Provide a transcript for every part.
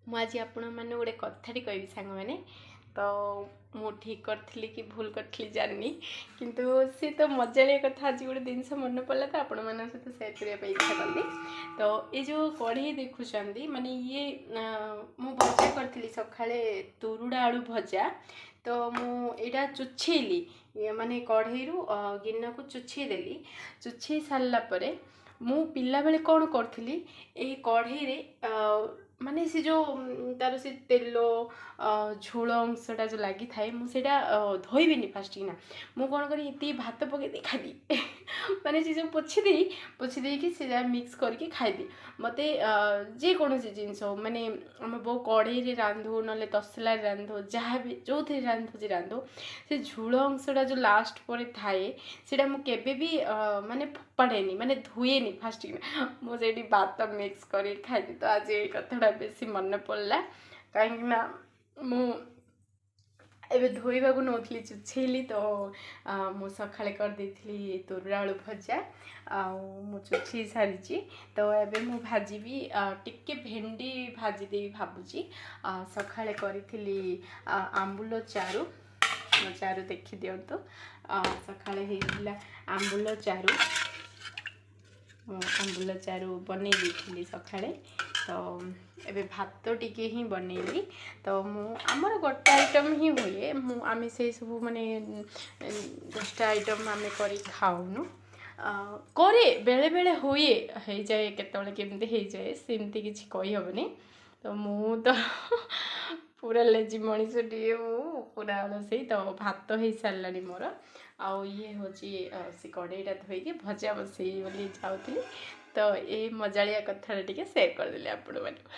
ମୁଁ ଆଜି ଆପଣମାନଙ୍କୁ ଗୋଟେ କଥାଟି କହିବି ସାଙ୍ଗମାନେ। ତ ମୁଁ ଠିକ୍ କରିଥିଲି କି ଭୁଲ କରିଥିଲି ଜାଣିନି, କିନ୍ତୁ ସେ ତ ମଜାଳିଆ କଥା। ଆଜି ଗୋଟେ ଜିନିଷ ମନେ ପଡ଼ିଲା ତ ଆପଣମାନଙ୍କ ସହିତ ସେୟାର କରିବା ପାଇଁ ଇଚ୍ଛା କଲି। ତ ଏ ଯେଉଁ କଢ଼େଇ ଦେଖୁଛନ୍ତି, ମାନେ ଇଏ ମୁଁ ଭଜା କରିଥିଲି ସକାଳେ, ତୁରୁଡ଼ା ଆଳୁ ଭଜା। ତ ମୁଁ ଏଇଟା ଚୁଛେଇଲି, ମାନେ କଢ଼େଇରୁ ଗିନାକୁ ଚୁଛେଇ ଦେଲି। ଚୁଛେଇ ସାରିଲା ପରେ ମୁଁ ପିଲାବେଳେ କ'ଣ କରୁଥିଲି, ଏଇ କଢ଼େଇରେ ମାନେ ସେ ଯେଉଁ ତାର ସେ ତେଲ ଝୋଳ ଅଂଶଟା ଯେଉଁ ଲାଗିଥାଏ, ମୁଁ ସେଇଟା ଧୋଇବିନି ଫାଷ୍ଟ କିନା। ମୁଁ କ'ଣ କରିବି, ଏତିକି ଭାତ ପକେଇ ଦେଇ ଖାଇଦିଏ। ମାନେ ସେ ସବୁ ପୋଛି ଦେଇକି ସେଇଟା ମିକ୍ସ କରିକି ଖାଇଦିଏ। ମୋତେ ଯେକୌଣସି ଜିନିଷ ହଉ, ମାନେ ଆମ ବୋଉ କଢ଼େଇରେ ରାନ୍ଧୁ, ନହେଲେ ତସଲାରେ ରାନ୍ଧୁ, ଯାହା ବି ଯେଉଁଥିରେ ରାନ୍ଧୁଛି ରାନ୍ଧୁ, ସେ ଝୋଳ ଅଂଶଟା ଯେଉଁ ଲାଷ୍ଟ ପରେ ଥାଏ, ସେଇଟା ମୁଁ କେବେ ବି ମାନେ ଫୋପାଡ଼େନି, ମାନେ ଧୁଏନି ଫାଷ୍ଟ କିନା। ମୁଁ ସେଇଠି ଭାତ ମିକ୍ସ କରିକି ଖାଇଦିଏ। ତ ଆଜି ଏଇ କଥାଟା ବେଶୀ ମନେ ପଡ଼ିଲା, କାହିଁକିନା ମୁଁ ଏବେ ଧୋଇବାକୁ ନେଉଥିଲି, ଚୁଛେଇଲି। ତ ମୁଁ ସକାଳେ କରିଦେଇଥିଲି ତୁରୁଡ଼ା ଆଳୁ ଭଜା, ଆଉ ମୁଁ ଚୁଛେଇ ସାରିଛି। ତ ଏବେ ମୁଁ ଭାଜିବି, ଟିକେ ଭେଣ୍ଡି ଭାଜିଦେବି ଭାବୁଛି। ସକାଳେ କରିଥିଲି ଆମ୍ବୁଲ ଚାରୁ। ମୋ ଚାରୁ ଦେଖିଦିଅନ୍ତୁ। ସକାଳେ ହେଇଥିଲା ଆମ୍ବୁଲ ଚାରୁ। ମୁଁ ଆମ୍ବୁଲ ଚାରୁ ବନେଇ ଦେଇଥିଲି ସକାଳେ। ତ ଏବେ ଭାତ ଟିକେ ହିଁ ବନେଇଲି। ତ ମୁଁ ଆମର ଗୋଟେ ଆଇଟମ୍ ହିଁ ହୁଏ। ମୁଁ ଆମେ ସେଇ ସବୁ ମାନେ 10ଟା ଆଇଟମ୍ ଆମେ କରି ଖାଉନୁ। କରେ ବେଳେବେଳେ ହୁଏ, ହେଇଯାଏ, କେତେବେଳେ କେମିତି ହେଇଯାଏ, ସେମିତି କିଛି କହିହେବନି। ତ ମୁଁ ତ ପୁରା ଲେଜି ମଣିଷଟିଏ, ମୁଁ ପୁରା ରୋଷେଇ। ତ ଭାତ ହେଇସାରିଲାଣି ମୋର, ଆଉ ଇଏ ହେଉଛି ସେ କଢ଼େଇଟା ଧୋଇକି ଭଜା ବସେଇବି ବୋଲି ଯାଉଥିଲି। ତ ଏଇ ମଜାଳିଆ କଥାଟା ଟିକେ ସେୟାର କରିଦେଲି ଆପଣମାନଙ୍କୁ।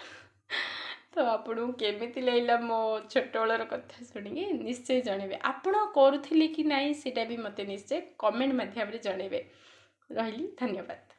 ତ ଆପଣଙ୍କୁ କେମିତି ଲାଗିଲା ମୋ ଛୋଟବେଳର କଥା ଶୁଣିକି ନିଶ୍ଚୟ ଜଣେଇବେ। ଆପଣ କରୁଥିଲେ କି ନାହିଁ, ସେଇଟା ବି ମୋତେ ନିଶ୍ଚୟ କମେଣ୍ଟ ମାଧ୍ୟମରେ ଜଣେଇବେ। ରହିଲି, ଧନ୍ୟବାଦ।